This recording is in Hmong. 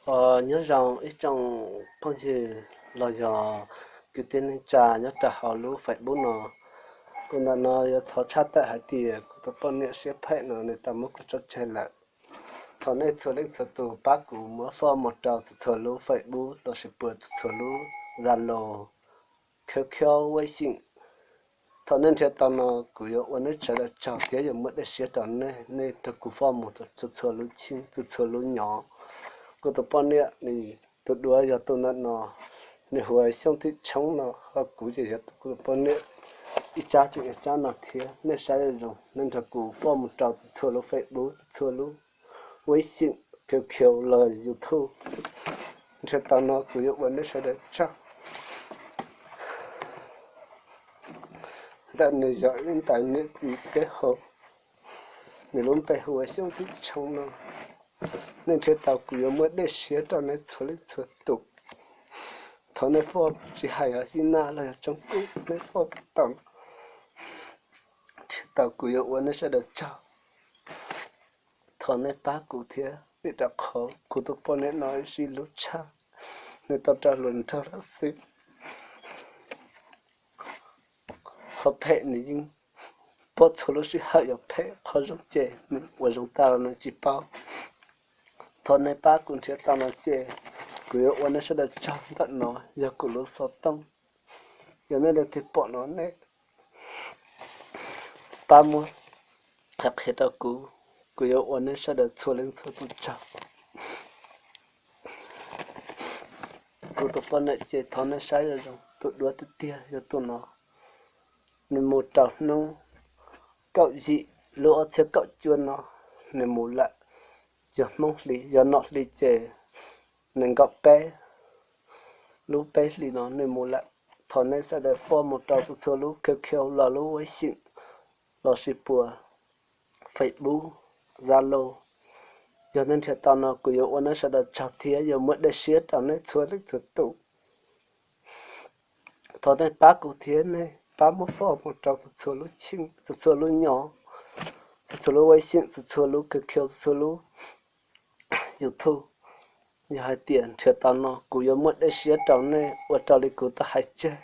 Nyob zoo ib tsoom phooj ywg los yog kwv tij neej tsa nyob rau hauv lub Facebook no. Tus ntawm no yuav thov tshaj tawm hais tias kuv tus poj niam siab phem no nws tau muab kuv tso tseg lawm. Thov nej txhua leej txhua tus pab kuv muab foj mus rau txhua txhua lub Facebook los sis puas txhua txhua lub Zalo, Q Q, Weixin. Thaum nej nrhiav tau no kuv yuav ua nej sawv daws tsaug thiab yuav muab dej siab rau nej, nej nrog kuv foj mus txhua txhua lub cheej txhua txhua lub nyob. Kuv tus poj niam nws tus duab yog tus ntawm no, nws hu ua Xyooj Thim Tshoob no, ho kuv ces yog kuv tus poj niam ib tsab tseem ib tsab no thiab. Nej saib zoo zoo nej nrog kuv foj mus rau txhua txhua lub Facebook, txhua txhua lub Weixin, Q Q los YouTube. Nrhiav tau no kuv yuav ua nej sawv daws tsaug. Ntawm nws yog ib ntawd niam txiv kev hauv, nws lub npe hu ua Xyooj Thim Tshoob no. Nej nrhiav tau kuv yuav muab dej siab rau nej txhua leej txhua tus. Thov nej foj, tsis hais yog Xib Naj los yog Tsoom Kub, nej foj tau, nrhiav tau kuv yuav ua nej sawv daws tsaug. Thov nej pab kuv thiab, vim rau qhov kuv tus poj niam no sib hlub tshaj, nws tau raug luag nrog lawm xwb. Qhov phem nws yeej pom txhua lub sij hawm yuav phem, qhov zoo ces nws ua zoo tag los nws tsis paub. Thov nej pab kuv nrhiav tau no ces kuv yuav ua nej sawv daws tsaug. Ntawm no yog kuv lub xov tooj, yog nej leej twg pom no nej pab muab qhia qhia rau kuv, kuv yuav ua nej sawv daws txhua leej txhua tus tsaug. Kuv tus poj niam ces thov nej saib zoo zoo, tus duab tiag tiag yog tus no. Nws mus rau hnub kaum yim lub ob txhiab kaum cuaj no, nws mus lawm. Yog Hmoob hli, yog nom hli ces nees nkaum peb lub peb hlis no nws mus lawm. Thov nej sawv daws foj mus rau txhua txhua lub Q Q los lub Weixin los sis puas Facebook, Zalo. Yog nej nrhiav tau no kuv yuav ua nej sawv daws tsaug thiab yuav muab dej siab rau nej txhua leej txhua tus. Thov nej pab kuv thiab, nej pab muab foj mus rau txhua txhua lub cheej, txhua txhua lub nyob, txhua txhua lub Weixin, txhua txhua lub Q Q, txhua txhua lub YouTube. Yog hais tias nrhiav tau no kuv yuav muab dej siab rau nej ua raws li kuv tau hais tseg.